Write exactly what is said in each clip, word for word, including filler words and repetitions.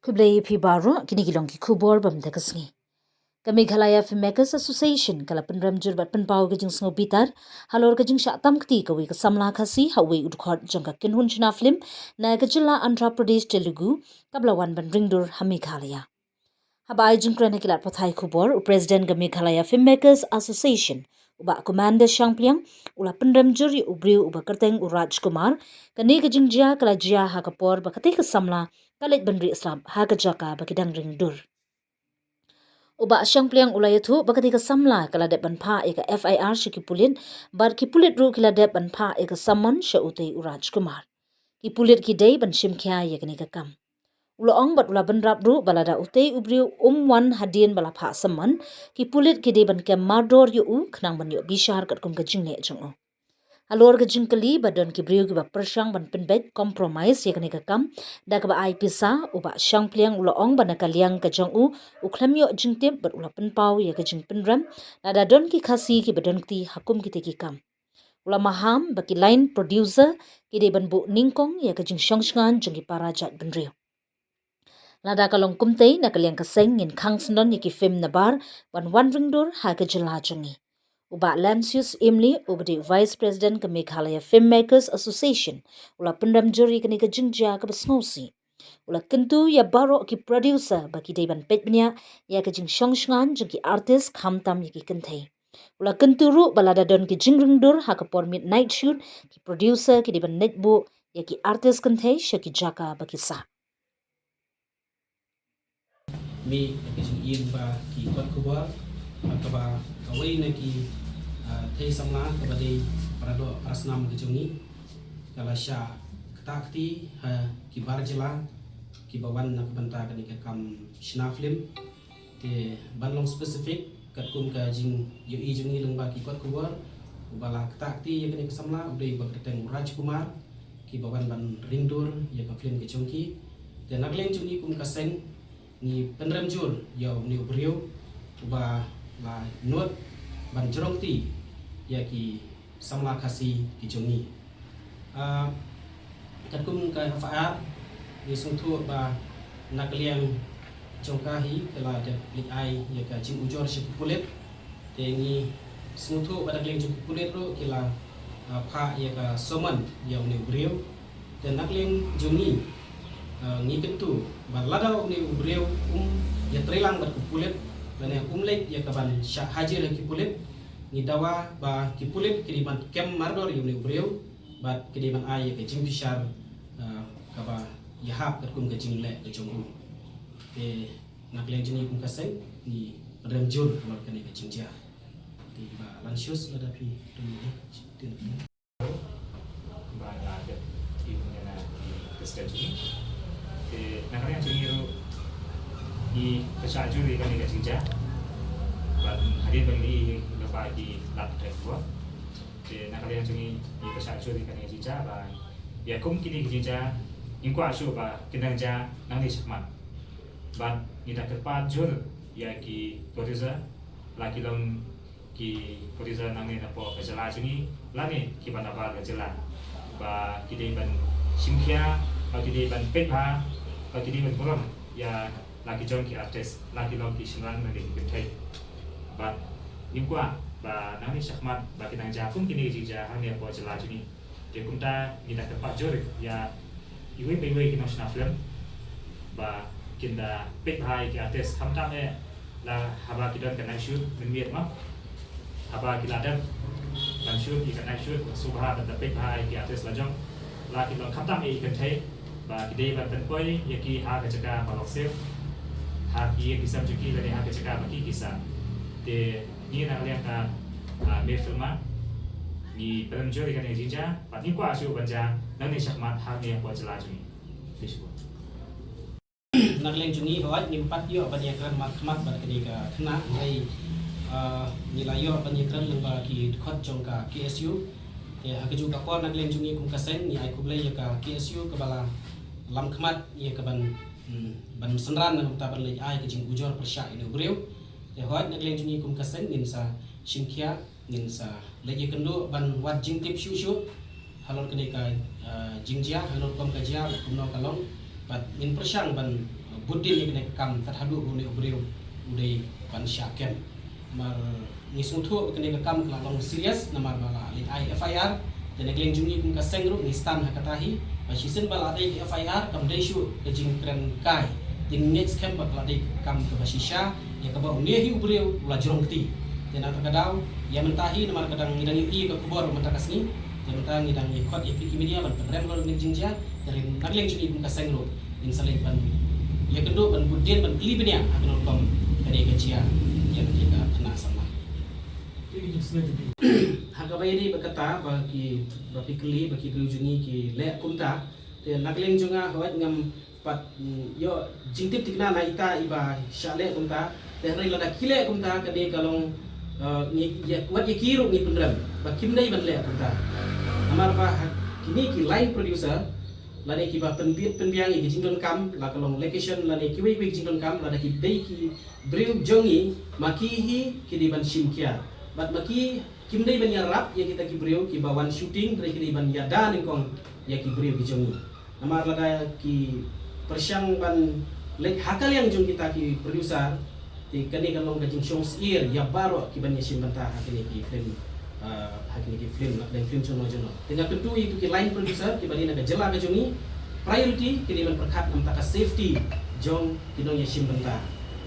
Khublei phi baroh, kine ki long ki khubor bam da ka sngi. Ka Meghalaya Filmmakers Association ka la pynrem jur bad pynpaw ka jingsngewbitar halor ka jingshah tam kti kawei ka samla Khasi ha uwei u dkhot jong ka kynhun shna film na ka jylla Andhra Pradesh Telugu kaba la wan ban ringdur ha Meghalaya. Haba ai jingkren ha ki lad pathai khubor, u President ka Meghalaya Filmmakers Association, u Bah Commander Shangpliang, u la pynrem jur ïa u briew uba kyrteng u Rajkumar. Kane ka jingjia ka la jia ha ka por ba katei ka samla ka leit ban rieh slap ha ka jaka ba ki dang ringdur. U Bah Shangpliang u la ïathuh ba katei ka samla ka la dep ban phah ïa ka F I R sha ki pulit, bad ki pulit ruh ki la dep ban phah ïa ka summon sha utei u Rajkumar. Ki pulit ki dei ban shim khia ïa kane ka kam. U la ong bad u la bynrap ruh ba lada utei u briew um wan hadien ba la phah summon, ki pulit ki dei ban kem mardor ïa u khnang ban ïoh bishar katkum ka jingleh jong u. Halor ka jingkylli ba don ki briew kiba pyrshang ban pynbeit, compromise, ïa kane ka kam da kaba ai pisa, u Bah Shangpliang u la ong ba na ka liang ka jong u, u khlem ïoh jingtip bad u la pynpaw ïa ka jingpynrem lada don ki Khasi kiba don kti ha kum kitei ki kam. U la maham ba ki line producer ki dei ban buh nyngkong ïa ka jingshongshngaiñ jong ki para jaitbynriew. Lada ka long kumtei, na ka liang ka seng ngin khang syndon ïa ki film na bar ban wan ringdur ha ka jylla jong ngi. U Bah Lancius Emelie, uba dei Vice President ka Meghalaya Filmmakers Association, u la pynrem jur ïa kane ka jingjia kaba sngewsih. U la kyntu ïa baroh ki producer ba ki dei ban peit bniah ïa ka jingshongshngaiñ jong ki artist, khamtam ïa ki kynthei. U la kyntu ruh ba lada don ki jingringdur ha ka por miet night shoot, ki producer ki dei ban leit buh ïa ki artist kynthei sha ki jaka ba ki sah. Mih ka jingim ba ki kot khubor, ha kaba kawei na ki, ah, thei samla kaba dei para doh para snam ka jong ngi ka la shah ktah kti ha ki bar jylla kiba wan na ka bynta kane ka kam shna film. Te ban long specific, katkum ka jingïohi jong ngi lyngba ki kot khubor, uba la ktah kti ïa kane ka samla u dei uba kyrteng u Rajkumar, kiba wan ban ringdur ïa ka film ka jong ki. Te na ka liang jong ngi kum ka seng, ngi pynrem jur ïa une u briew uba la nud ban jrong kti ïa ki samla Khasi ki jong ngi. Ah, katkum ka F I R, ngi sngewthuh ba na ka liang jong ka hi ka la dep leit ai ïa ka jingujor sha ki pulit. Te ngi sngewthuh ba na ka liang jong ki pulit ruh ki la, ah, phah ïa ka summon ïa une u briew. Te na ka liang jong ngi, ah, ngi kyntu ba lada une u briew um ïatreilang bad ki pulit lane um leit ïa ka ban shah hajir ha ki pulit, ngi dawa ba ki pulit ki dei ban kem mardor ïa une u briew bad ki dei ban ai ïa ka jingbishar, ah, kaba ïahap katkum ka jingleh ka jong u. Te na ka liang jong ngi kum ka seng ngi pynrem jur halor kane ka jingjia. Te Bah Lancius, lada phi don, eh, tin. Ba la dep im ïa na ki president jong ngi. Te na ka liang jong ngi ruh ngi pyrshah jur ïa kane ka jingjia. Bad hadien ba ngi ïohi lyngba ki lad pathai khubor, te na ka liang jong ngi ngi pyrshah jur ïa kane ka jingjia ba ïa kum kine ki jingjia ngi kwah shuh ba kin dang jia nangne shakhmat. Bad ngi da kyrpad jur ïa ki producer, la ki long ki producer nangne napoh ka jylla jong ngi lane kiba nabar ka jylla, ba ki dei ban shim khia, ba ki dei ban peit bha, ba ki dei ban burom ïa la ki jong ki artist, la ki long ki shynrang lane ki kynthei. Bad ngim kwah ba nangne shakhmat ba kin dang jia kum kine ki jingjia hangne hapoh jylla jong ngi. Te kumta ngi da kyrpad jur ïa iwei pa iwei ki nongshna film ba kin da peit bha ïa ki artist, khamtam eh la haba ki don ka night shoot mynmiet ma, haba ki la dep ban shoot ïa ka night shoot, sngewbha ban da peit bha ïa ki artist la jong, la ki long khamtam eh ki kynthei, ba ki dei ban pynpoi ïa ki ha ka jaka ba long safe, ha ki ïing ki sem jong ki lane ha ka jaka ba ki ki sah. Te ngi na ka liang ka, ah, Megfilm ngi pynrem jur ïa kane ka jingjia bad ngi kwah shuh ban jia nangne shakhmat hangne hapoh jylla jong ngi. Khublei shibun. Na ka liang jong ngi hooid ngim pat ïoh ban ïakren markhmat bad kane ka khynnah, hynrei, ah, ngi la ïoh ban ïakren lyngba ki dkhot jong ka K S U. Te ha kajuh ka por na ka liang jong ngi kum ka seng ngi ai khublei ïa ka K S U kaba la lam khmat ïa ka ban, hmm, ban synran na ka bynta ban leit ai ka jingujor pyrshah ïa une u briew. Te hooid na ka liang jong ngi kum ka seng ngin sa shim khia, ngin sa leit ïakynduh ban wad jingtip shuh shuh halor kane ka, ah, jingjia, halor kum ka jia, kumno ka long. Bad ngin pyrshang ban, ah, bud dien ïa kane ka kam tad haduh ba une u briew u dei ban shah kem. Namar ngi sngewthuh ba kane ka kam ka la long serious namar ba la leit ai F I R. Te na ka liang jong ngi kum ka seng ruh ngi stan ha kata hi ba shisien ba la dei ka F I R kam dei shuh ka jingkren kai. Te ngi ngeit skhem ba ka la dei ka kam kaba shisha ïa kaba une hi u briew u la jrong kti. Te na kata ka daw ïa mynta hi namar ka dang ngi dang ïohi ïa ka khubor mynta ka sngi. Te mynta ngi dang ïa khot ïa phi ki media ban pynrem halor kane ka jingjia. Te na ka liang jong ngi kum ka seng ruh ngin sa leit ban ïa kynduh ban bud dien ban kylli bniah ha kano ka rukom kane ka jia ïa kane ka khynnah samla. Ha kaba ïadei bad kata ba ki, ba phi kylli ba ki briew jong ngi ki leh kumta. Te na ka liang jong nga hooid ngam pat, mm, ïoh jingtip thikna na ita iba shah leh kumta. Te hynrei lada ki leh kumta ka dei ka long, eh, ngi ïa, wat ïa ki ruh ngi pynrem ba kim dei ban leh kumta. Namar ba ha kine ki line producer lane kiba pynbit pynbiang ïa ki jingdonkam, la ka long location lane kiwei kiwei ki jingdonkam, lada ki dei ki briew jong ngi, ma ki hi ki dei ban shim khia. Bad ma ki kim dei ban ïarap ïa kita ki briew kiba wan shooting, hynrei ki dei ban ïada nyngkong ïa ki briew ki jong ngi. Namar lada ki pyrshang ban leit ha ka liang jong kita ki producer, te kane kan long ka jingshong syiar ïa baroh kiban ïashim bynta ha kine ki film, ah, ha kine ki film, lada film jong no jong no. Te nga kyntu ïa kitu ki line producer kiba dei na ka jylla ka jong ngi, priority ki dei ban pyrkhat na ka bynta ka safety jong ki nongïashim bynta.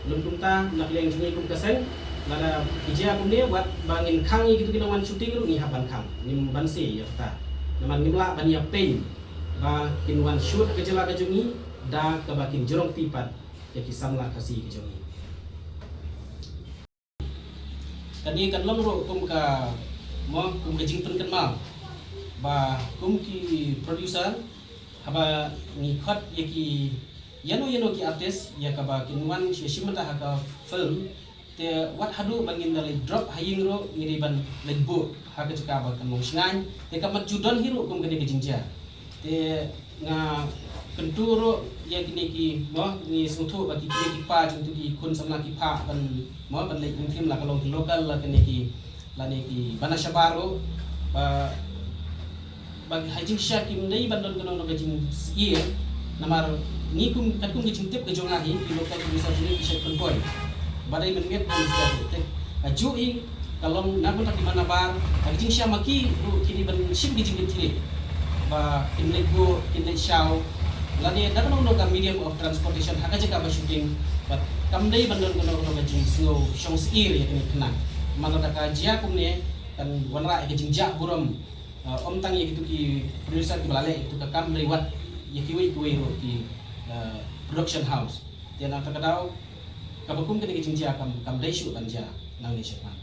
Lym kumta na ka liang jong ngi kum ka seng, lada ki jia kumne, wat ba ngin khang ïa kitu ki nongwan shooting ruh ngi hap ban khang, ngim banse ïa kata. Namar ngim lah ban ïa pyn ba kin wan shoot ha ka jylla ka jong ngi da kaba kin jrong kti pat ïa ki samla Khasi ka jong ngi. Kane kan long ruh kum ka, mo, kum ka jingpynkynmaw ba kum ki producer, haba ngi khot ïa ki ïano ïano ki artist ïa kaba kin wan ïashim bynta ha ka film, te wat haduh ba ngin da leit drop ha ïing ruh ngi dei ban leit buh ha ka jaka ba kan long shngaiñ. Te ka mat ju don hi ruh kum kane ka jingjia. Te nga kyntu ruh ïa kine ki, mo, ngi sngewthuh ba ki kmie ki kpa jong kitu ki khun samla ki phah ban, mo, ban leit film, la ka long ki local la kine ki, lane kiba na shabar ruh, ba, ba ha jingshisha kim dei ban don kano kano ka jingsyier. Namar ngi kum, katkum ka jingtip ka jong nga hi, ki local producer jong ngi ki shait pynpoi ba dei mynmiet ban syier ruh. Te kajuh hi ka long na ka bynta kiba nabar, ha ka jingshisha ma ki ruh ki dei ban shim ki jingkitkhlieh ba kin leit buh, kin leit shaw, lane da kano kano ka medium of transportation ha ka jaka ba shooting. Bad kam dei ban don kano kano ka jingsngew shong syier ïa kine ki khynnah. Namar lada ka jia kumne kan wanrah ïa ka jingjah burom, uh, ym tang ïa kitu ki producer kiba la leh ïa kitu ka kam, hynrei wat ïa kiwei kiwei ruh ki, uh, production house. Te na kata ka daw kaba kum kane ka jingjia kam, kam dei shuh ban jia nangne shakhmat.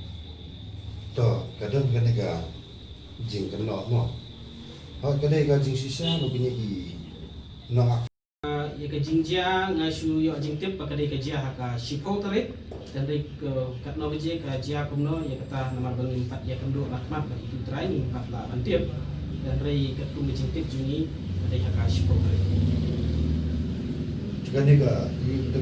To, ka don kane ka jingkynnoh mo. Ha, ka dei ka jingshisha mo kine ki nong ak- Ah, ïa ka jingjia nga shu ïoh jingtip ba ka dei ka jia ha ka shiphew tarik. Te hynrei ka, katno baje ka jia kumno ïa kata namar ba ngim pat ïakynduh markhmat bad itu trai, ngim pat lah ban tip. Te hynrei katkum ka jingtip jong ngi ka dei ha ka shiphew tarik. Kane ka, i, ka